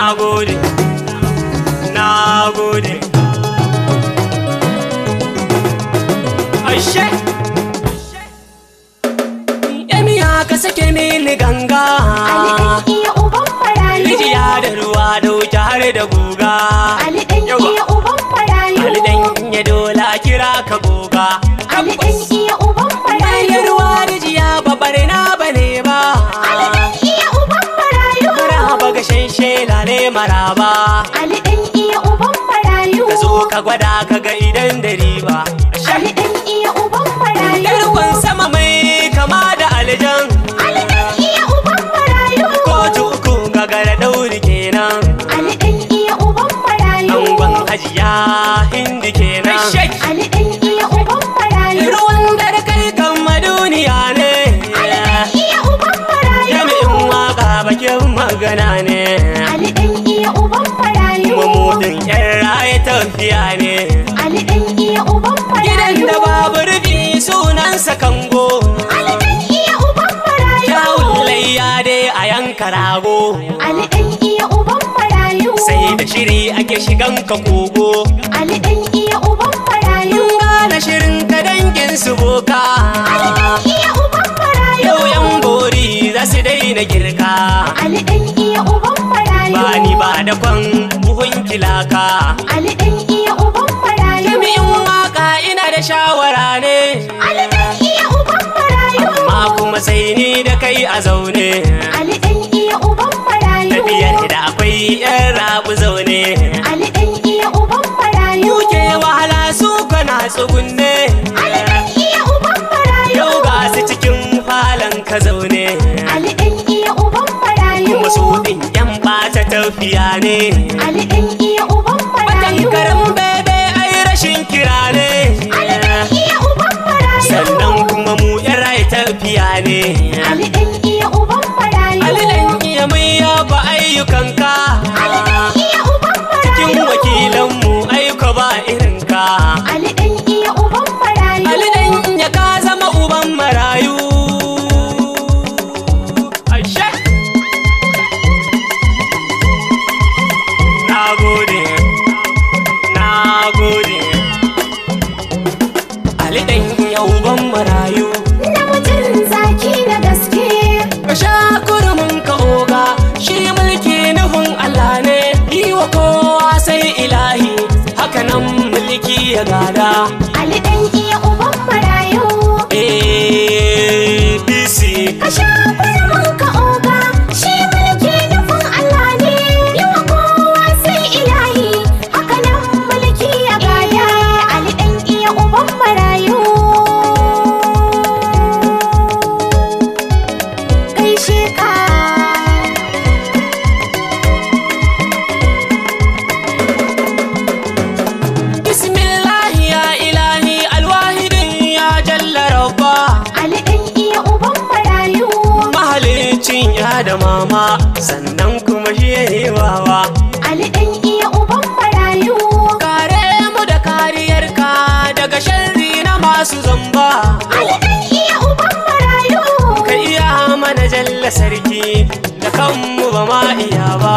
Na gode, na gode. Ashe! Emiya ka sake mini ganga. Ali ɗan iya uban marayu. Rijiya da ruwa dauki har da guga. Ali ɗan iya uban marayu. Ali ɗan iya dole a kira ka goga. Ali ɗan iya uban Mai marayu. ruwa rijiya ba barna bane ba. Ali ɗan iya uban marayu. Maraba ga shanshela ne maraba. Ali ɗan iya uban marayu. Ka zo ka gwada ka ga idan da riba. Ali ɗan iya uban marayu. Yarkon sama mai kama da aljan. Ali ɗan iya uban marayu. Kotu uku gagara ɗauri kenan. Ali ɗan iya uban marayu. Angon hajiya hindi kenan. Ali ɗan iya uban marayu. Ruwan dare kai kan duniya ne. Ali ɗan iya uban marayu. Jami'in waka bakin magana ne. Ali ɗan iya uban marayu. Mamudin yan raye tafiya ne. Ali ɗan iya uban Gidan marayu. da babu rufi sunansa kango. Ali ɗan iya uban marayu. Kyawun layya dai a yanka rago. Ali ɗan iya uban marayu. Sai da shiri ake shigan ka kogo. Ali ɗan iya uban marayu. Gane shirin ka dangin su boka. Ali ɗan iya uban marayu. Yau yan bori za su daina girka. Ali ɗan iya uban marayu. Ba ni ba da kwan buhun kilaka. Ali ɗan iya uban marayu. Jami'in waka ina da shawara ne. Ali ɗan iya uban marayu. Amma kuma sai ni da kai a zaune. Ali ɗan iya uban marayu. Tafiyar da akwai yan rabu zaune. Ali ɗan iya uban marayu. Kuke wahala su kana tsugunne. Ali ɗan iya uban marayu. Yau ga su cikin falon ka zaune. Ali ɗan iya uban marayu. Kuma su ɗin yan ɓata tafiya ne. Ali ɗan iya uban marayu. Karan bebe ai rashin kira ne. Ali ɗan iya uban marayu. Sannan kuma mu yan rai tafiya ne. Ali ɗan iya uban marayu. Ali ɗan iya mai yaba ayyukanka. Ali ɗan iya uban Cikin marayu. wakilanmu aiko ba irinka. Ali ɗan iya uban marayu. Ali ɗan iya ka zama uban marayu. Ashe! Na gode, na gode. Ali ɗan iya uban marayu. Namijin zaki na gaske. Ka sha kurumin ka oga, shi mulki nufin Allah ne, yi wa kowa sai ilahi, hakanan mulki ya gada. Ali ɗan iya uban marayu. APC. Ka sha kurmin ka oga, shi mulki nufin Allah ne. Yi wa kowa sai ilahi, haka nan mulki ya gada. Ali ɗan iya uban marayu. Gaishe ka. Bismillahi ya ilahi alwahidin ya jalla rabba. Ali ɗan iya uban marayu. Mahalicin ya da mama, sannan kuma shi ya yi wawa. Ali ɗan iya uban marayu. Kare mu da kariyarka daga sharri na masu zamba. Ali ɗan iya uban marayu. Ka iya mana jalla sarki da kanmu ba ma iya ba.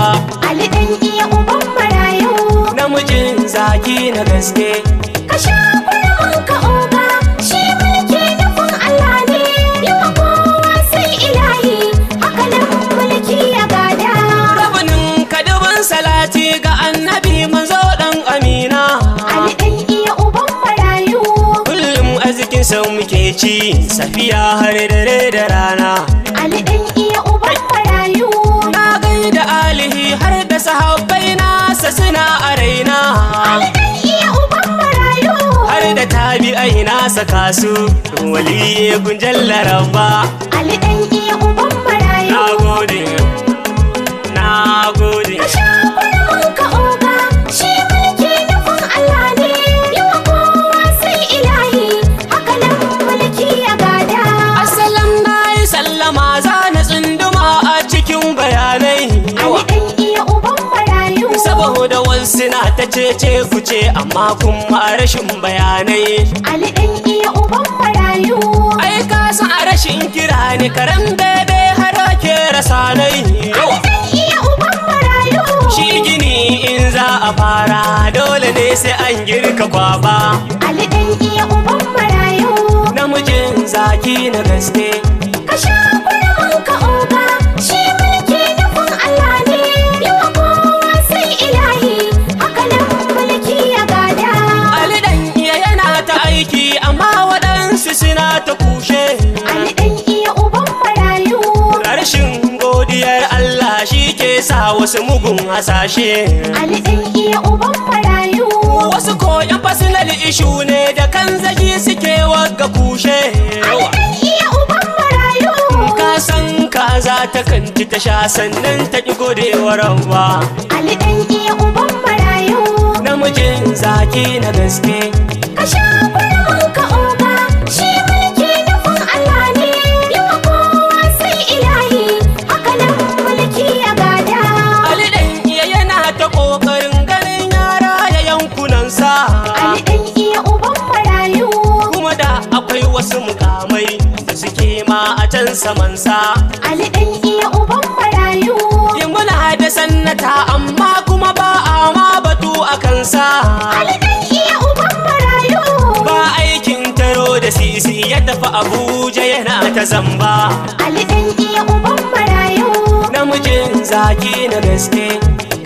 Ali ɗan iya uban marayu. Namijin zaki na gaske. Ka sha kurmin ka oga, shi mulki nufin Allah ne. Yi wa kowa sai ilahi, haka nan mulki ya gada. Rabanin kadubin salati ga annabi manzo dan amina. Ali ɗan iya uban marayu. Kullum arzikin sau muke ci safiya har dare da rana. Ali ɗan iya uban marayu. Na gaida alihi har da sahabbai nasa suna a raina. Ali ɗan iya uban marayu. Har da tabi'ai na saka su waliye gunjan laraba. Ali ɗan iya uban marayu. Na gode, na gode. Ka sha kurmin ka oga, shi mulki nufin Allah ne. Yi wa kowa sai ilahi, haka nan mulki ya gada. Asalam na yi sallama za na tsunduma a cikin bayanai. Ali ɗan iya uban marayu. Saboda wasu na ta cece kuce amma kuma rashin bayanai. Ali ɗan iya uban marayu. Ai ka san a rashin kira ne karen bebe har ake rasa nai. Ali ɗan iya uban marayu. Shi a fara dole ne sai an girka kwaba. Ali dan iya uban marayu. Namijin zaki na gaske. Ka sha kurmin ka oga, shi mulki nufin Allah ne. Yi wa kowa sai ilahi, haka nan mulki ya gada. Ali dan iya yana ta aiki amma waɗansu suna ta kushe. Ali dan iya uban marayu. Rashin godiyar Allah shi ke sa wasu mugun hasashe. Ali dan iya uban marayu. Wasu ko yan personal issue ne da kan zagi suke wagga kushe. Ali dan iya uban marayu. Ka san kaza ta kanti ta sha sannan ta ƙi godewa rabba. Ali dan iya uban marayu. Namijin zaki na gaske. Ka sha kurmin ka oga, shi mulki nufin Allah ne. Yi wa kowa sai ilahi, haka nan mulki ya gada. Ali dan iya yana ta ƙoƙarin ganin yara ya yankunansa. Ali dan iya uban marayu. Kuma da akwai wasu mukamai da suke ma a can samansa. Ali dan iya uban marayu. Yi muna da sannata amma kuma ba a ma batu a kansa. Ali dan iya uban marayu. Ba aikin taro da sisi ya tafi Abuja yana ta zamba. Ali dan iya uban marayu. Namijin zaki na gaske.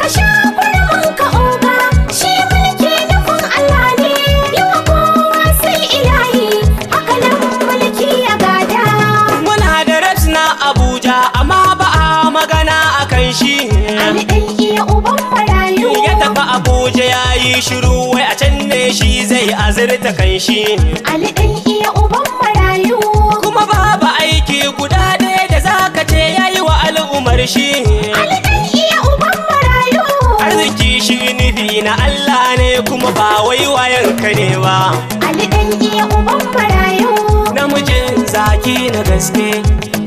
Ka sha kurmin ka oga, shi mulki nufin Allah ne. Yi wa kowa sai ilahi, haka nan mulki ya gada. Muna da reps na Abuja amma ba a magana a kan shi. Ali dan iya uban marayu. Ya tafi Abuja ya yi shiru wai a can ne shi zai azurta kan shi. Ali dan iya uban marayu. Kuma babu aiki guda ɗaya da zaka ce yayi wa al'ummar shi. Ali dan iya uban marayu. Arziki shi nufi na Allah ne kuma ba wai wayanka ne ba. Ali dan iya uban marayu. Namijin zaki na gaske.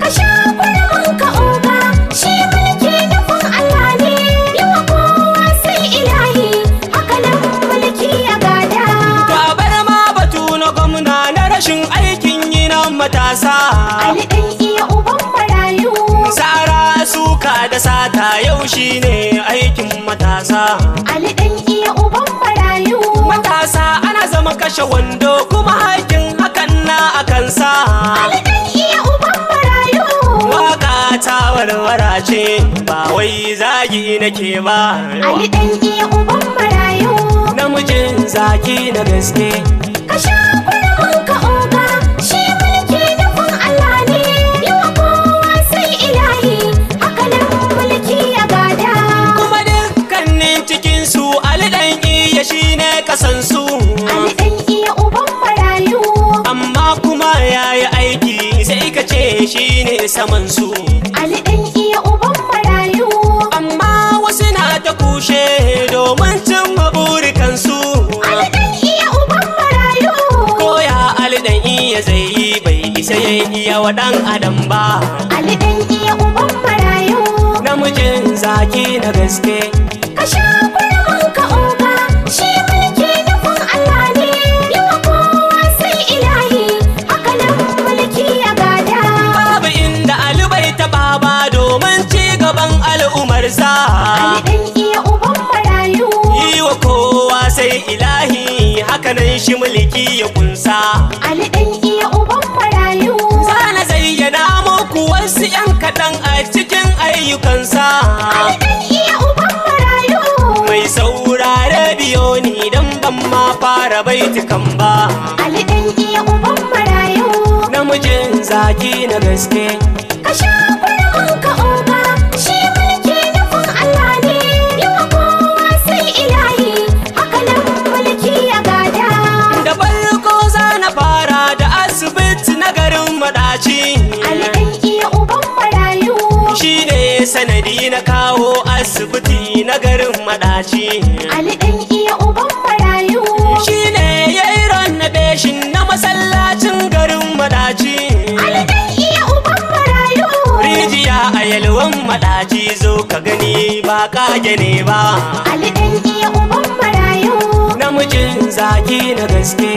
Ka sha kurmin ka oga, shi mulki nufin Allah ne. Yi wa kowa sai ilahi, haka nan mulki ya gada. To a bar ma batu na gwamna na rashin aikin yi na matasa. Ali dan iya uban marayu. Sara suka da sata yau shine aikin matasa. Ali dan iya uban marayu. Matasa ana zama kashe wando kuma hakin hakan na a kansa. Ali dan iya uban marayu. Waka ta warwara ce ba wai zagi nake ba. Ali dan iya uban marayu. Namijin zaki na gaske. Ka sha kurmin ka oga, shi mulki nufin Allah ne. Yi wa kowa sai ilahi, haka nan mulki ya gada. Kuma dukkanin cikinsu Ali dan iya shine kasansu. Ali dan iya uban marayu. Amma kuma yayi aiki sai ka ce shine samansu. Ali dan iya uban marayu. Amma wasu na ta kushe domin cimma burikansu. Ali dan iya uban marayu. Koya Ali dan iya zai yi bai isa ya iya wa dan adam ba. Ali dan iya uban marayu. Namijin zaki na gaske. Ka sha kurmin ka oga, shi mulki nufin Allah ne. Yi wa kowa sai ilahi, haka nan mulki ya gada. Babu inda Ali bai taɓa ba domin ci gaban al'ummarsa. Ali dan iya uban marayu. Yi wa kowa sai ilahi hakanan shi mulki ya kunsa. Ali dan iya uban marayu. Zana zayyana muku wasu 'yan kaɗan a cikin ayyukansa. Ali dan iya uban marayu. Mai saurare biyo ni dan ban ma fara baitukan ba. Ali dan iya uban marayu. Namijin zaki na gaske. Ka sha kurmin ka oga, shi mulki nufin Allah ne. Yi wa kowa sai ilahi, haka nan mulki ya gada. Da farko za na fara da asibiti na garin Madaci. Ali dan iya uban marayu. Shi ne sanadi na kawo asibiti na garin Madaci. Ali dan iya uban marayu. Shi ne ya yi renovation na masallacin garin Madaci. Ali dan iya uban marayu. Rijiya a yalwan Madaci zo ka gani ba kage ne ba. Ali dan iya uban marayu. Namijin zaki na gaske.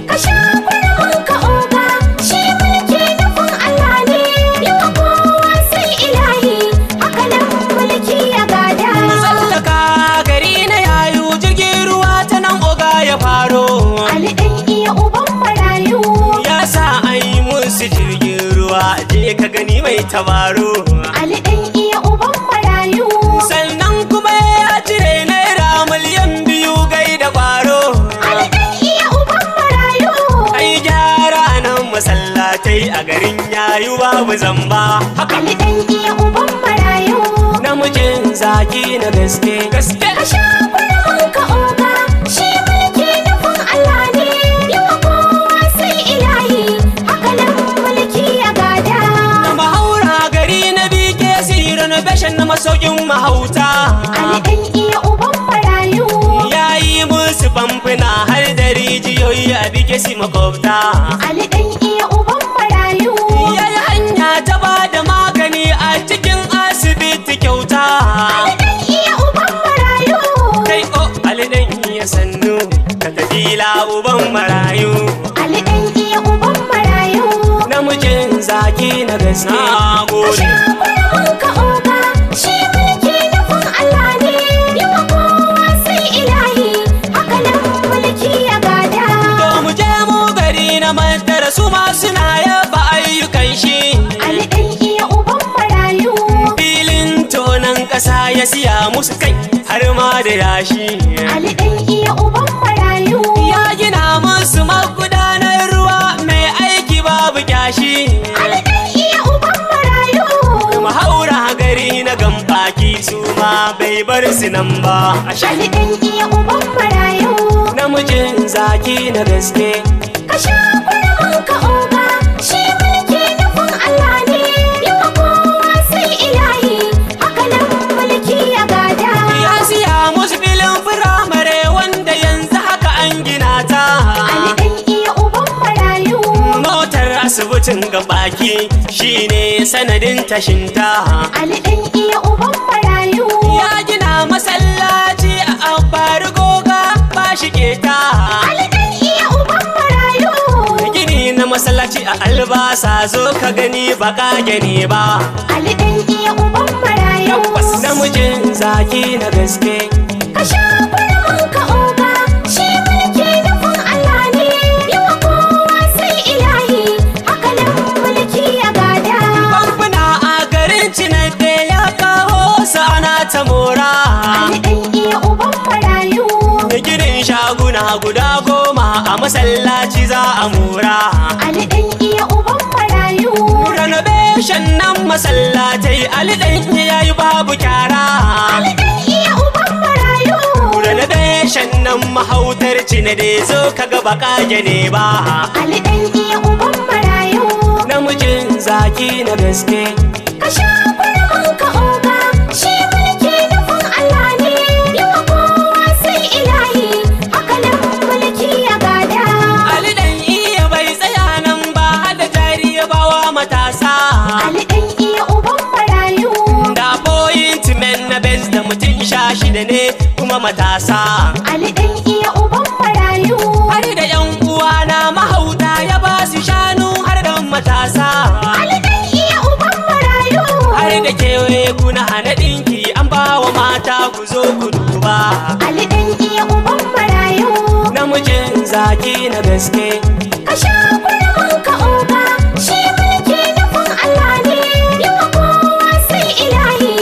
Ka sha kurmin ka oga, shi mulki nufin Allah ne. Yi wa kowa sai ilahi, haka nan mulki ya gada. Tsallaka gari na yayu mai tabaro. Ali ɗan iya uban marayu. Sannan kuma ya cire ₦2 miliyan gai da kwaro. Ali ɗan iya uban marayu. Ai gyara nan masallatai a garin yayu babu zamba. Haka Ali ɗan iya uban marayu. Namijin zaki na gaske gaske. Ka sha kurmin ka oga, shi mulki nufin Allah ne. Yi wa kowa sai ilahi, haka nan mulki ya gada. Mahaura gari na bike renovation na masaukin mahauta. Ali ɗan iya uban marayu. Ya yi musu famfuna har da rijiyoyi a bike si makwabta. Ali ɗan iya uban marayu. Ya yi hanya ta ba da magani a cikin asibiti kyauta. Ali ɗan iya uban marayu. Kai o Ali dan iya sannu ka tafila uban marayu. Ali ɗan iya uban marayu. Namijin zaki na gaske. Ka sha kurmin ka oga, shi mulki nufin Allah ne. Yi wa kowa sai ilahi, haka nan mulki ya gada. To mu je mu gari na mantara su ma suna yaba ayyukan shi. Ali ɗan iya uban marayu. Filin tonan ƙasa ya siya musu kai har ma da yashi. Ali ɗan iya uban marayu. Ya gina musu magudanar ruwa mai aiki babu kyashi. Ali ɗan iya uban marayu. Mahaura gari na gambaki su ma bai bar su nan ba. Ashe Ali ɗan iya uban marayu. namijin zaki na gaske. Ka sha kurmin ka oga, shi mulki nufin Allah ne. Yi wa kowa sai ilahi, haka nan mulki ya gada. Ya siya musu filin firamare wanda yanzu haka an gina ta. Ali ɗan iya uban marayu. Motar asibitin gabaki shine sanadin tashinta. Ali ɗan iya uban marayu. Ya gina masallaci a amfari goga ba shi keta. Ali ɗan iya uban marayu. Gini na masallaci a albasa zo ka gani ba ka gani ba. Ali ɗan iya uban marayu. Namijin zaki na gaske. Ka sha kurmin ka oga, shi mulki nufin Allah ne. Yi wa kowa sai ilahi, haka nan mulki ya gada. Famfuna a garin Cinade ya kawo su ana ta mora. Ali ɗan iya uban marayu. Ginin shaguna guda 10 a masallaci za a mora. Ali ɗan iya uban marayu. Renovation nan masallatai Ali ɗan iya yi babu kyara. Ali ɗan iya uban marayu. Renovation nan mahautar Cinade zo ka ga baka gane ba. Ali ɗan iya uban marayu. Namijin zaki na gaske. Ka sha kurmin ka oga, shi mulki nufin Allah ne. Yi wa kowa sai ilahi, haka nan mulki ya gada. Ali ɗan iya bai tsaya nan ba da jari ya bawa matasa. Ali ɗan iya uban marayu. Da appointment na best da mutum 16 ne kuma matasa. Ali ɗan iya uban marayu. Har da yan uwana mahauta ya ba su shanu har da matasa. Ali ɗan iya uban marayu. Har da kewaye kuna hana ɗinki an ba wa mata ku zo ku duba. Ali ɗan iya uban marayu. Namijin zaki na gaske.